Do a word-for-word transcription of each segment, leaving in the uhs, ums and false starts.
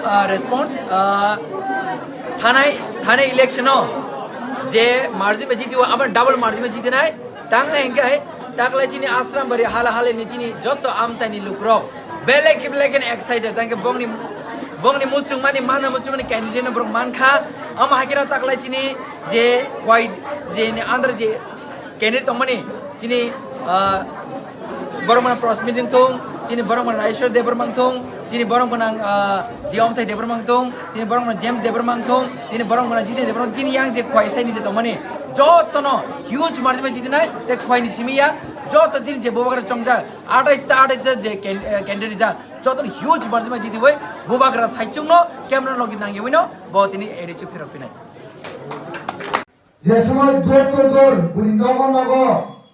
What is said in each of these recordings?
Ah, response, ah, thanai, thanai election o je margin bai jiti o, abar double margin bai jiti nai, tang nai hingke hai, taklai chini Ashram Bari hala hala ni chini joto amchai ni lukrok belek belek and excited, tang ke bongni, bongni muchung mani, mana muchung mani candidate no borok mankha, ama hakira taklai chini je white je ni under je candidate tongmani, chini, ah, borok mana Prasmit wngthung, chini borok mana Rajeswar Debbarma wngthung, chini borok mana, ah, Diomthai Debbarma wngthung, chini borok mana James Debbarma wngthung, chini borok mana Jiten Debbarma, chini yang je khwai sai ni je tongmani, jotono huge margin bai jitinai, te khwai ni simi ya, joto chini je bubagra chongjak, atais ta atais ta je can-, eh, candidate ja, jotono huge margin bai jitiwi bubagra saichung no camera logi nang yawino bo tini A D C phirok phinai. Je somoi dor dor dor bwrwi nogo nogo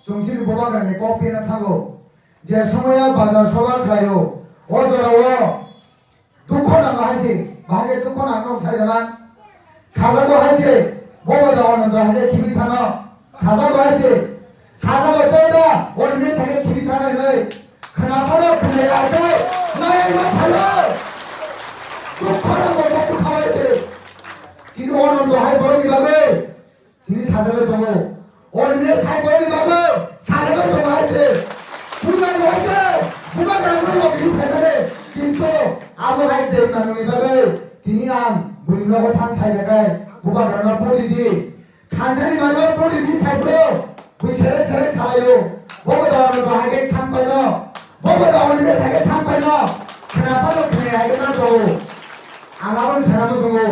chwng chini bubagrani kok pina thango, je somoio bazar soba khlaio, o jorao dukho nango hai se, bahai khe dukho nango sai jana. Sajago hai se, bobo da ono da hai khe khibi thano. Sajago hai se, sajago tei da, o nini sai khe khibi thano hinwi. Khna phano khna ya se, nai ma phalo. Dukho nango dukho khabai se. Kintu ono da hai borokni bagwi. Tini sajagwi tongo. Orni saikoni bagwi sajagwi tongo hai se. Puja ni hai se. Bubagrano logi phaikhe. Kintu abo hai de manwi bagwi tini ang bwrwi nogo thang sai rwkhe. Bubagrano pori di. Thansa ni bagwi pori di sai bro. Bui sere sere salaio. Bobo da ano bahai khe thang paino. Bobo da ano de sai khe thang paino. Khna phano khna hai khe ma tongo. Ang abo ni sana muchungo.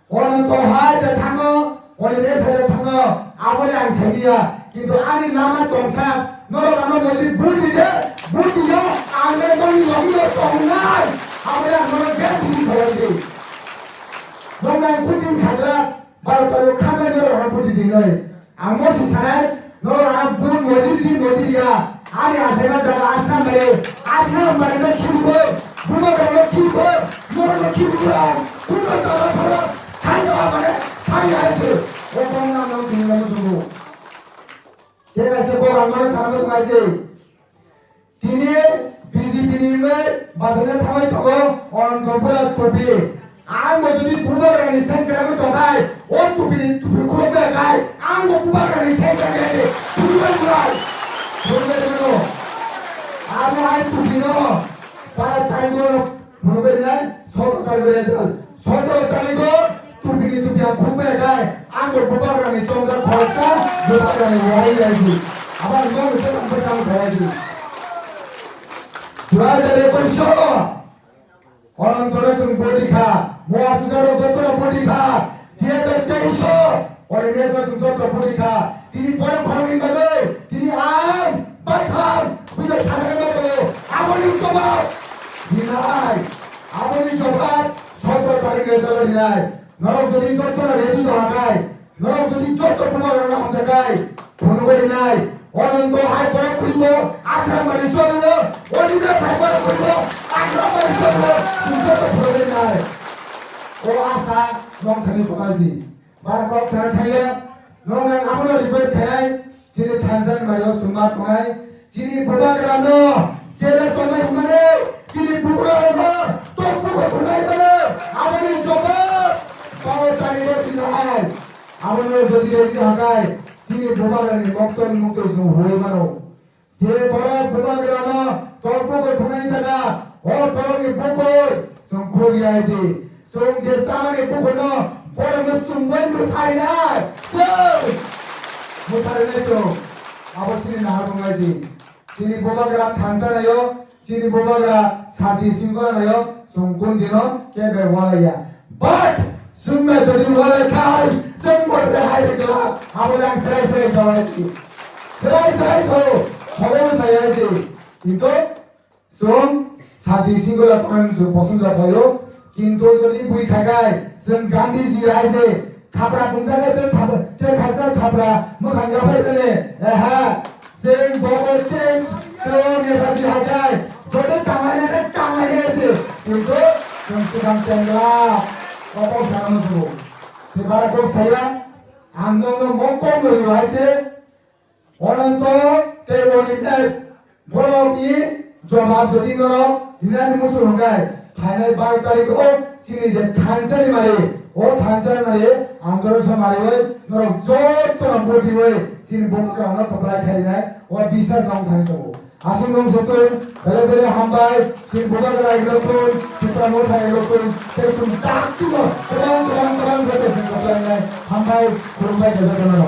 Ono to hai da thango, oni de sai da thango, aboni ang saiya, kintu ani lama tongsa, norok ano mosi bul di de, bul di yo, ang le noni logi yo tongnai, aboni ang norok de bul di sai di. Nong nang kutin sagra, bar to khamai norok ano bul di di noi. Ang mosi sanai, norok ano bun mojir di mojir ya. Ani asaima jaga Ashram Bari, Ashram Bari no khibibo, bubagrano khibibo, norok no khibibo ang, kuno jaga pharo, thangya mane, thangya hai se. O kong nam no tini no musugo. Tei kaisa kok ang mano sana musugo hai se. Tini B J P ni wngwi badalna thangwi tongo Anantapura tupi. Ang bo jodi bubagrani sengkrak wngwi tongkhai, o tupi ni tupi khuluknai khai, ang bo bubagrani sengkrak ya khe khuluknai bulai. Khuluknai mano. Abo hai tupi no para taibo no phunugwi nai, sotro taibo result. Sotro tarigo tupini tupi ang khukbai khai, ang bo bubagrani chongjak khoroksa, bubagrani rohorwi yaisi. Abo ang nokni bwsang bwsang khayaisi. Dua hajar ekwis o, Anantore chwng bodi kha, Moasujaro jotono bodi kha, dui hajar teis o, Ore Mesma chwng joto bodi kha, tini borok khoroknwi bagwi, tini ang baithang, buino sajagwi bagwi, aboni jobab rinai, aboni jobab sotro tarikh result rinai. Norok jodi jotono ready tongkha khai, norok jodi joto bubagrano hamjaknai, phunugwi rinai. O nwng bo hai borok khuribo, Ashram Bari cholibo, o nini sai borok khuribo, Ashram Bari cholibo, chwng joto phunugwi rinai. O asa nongthani tongnaisi. Bar kok sana thangya, nong nang abono request khainai, chini thansa ni mario summa tongnai, chini bubagrano jela chongnai hwnmani, chini bubagrano tokbo tongnai mano, aboni jobab, bao tani bo tini hai. Abono jodi ready hakai, chini bubagrani moktoi ni moktoi chwng huwi mano. Je borok bubagrano tokbo tongnai jaga, o borokni bukur chwng khuk yaisi. Chwng je chamani bukurno borokno chumgwi mwsarinai. Chwng mwsarinai chwng. Abo chini naharmung laisi. Chini bubagra thansa naio, chini bubagra sati singkora naio, chwng kun dino kebe walaiya. But chwngno jodi walai khai, chwng bo rehai rwgwlak, abo le ang serai serai sawaisi. Serai serai sao, phoboro sayaisi. Kintu chwng sati singkora tongnani chwng poson jakhaio, kintu jodi bui khai khai, chwng Gandhiji hai se, Thapra bungjaga tei thap-, tei khaisa thapra mwkhang yaphai rwni. Eha, chwng bobo change, chwng Netaji hai khai. Joto tanglai nai khe tanglai nai se. Kintu chwng swkang chengla. Kok kok sana musugo. Tei bara kok saya, ang nokno mok kok nori hai se. Ononto tei Onimesh borokni jobab jodi norok hinani muchung hwnkhe, Phainai baro tarikh o chini je thansa ni mari, o thansa ni mari, Andhra Samari oi, norok joto no boti oi, chini Bubagra no kwplai khainai, o biswas nong thani tongo. Aswk nung sutun, bele bele hambai, chini Bubagra iglo tun, Tipra Motha iglo tun, tei chwng dakti no, kwbang, kwbang, kwbang joto chwng kwplai nai, hambai, khulumbai joto no.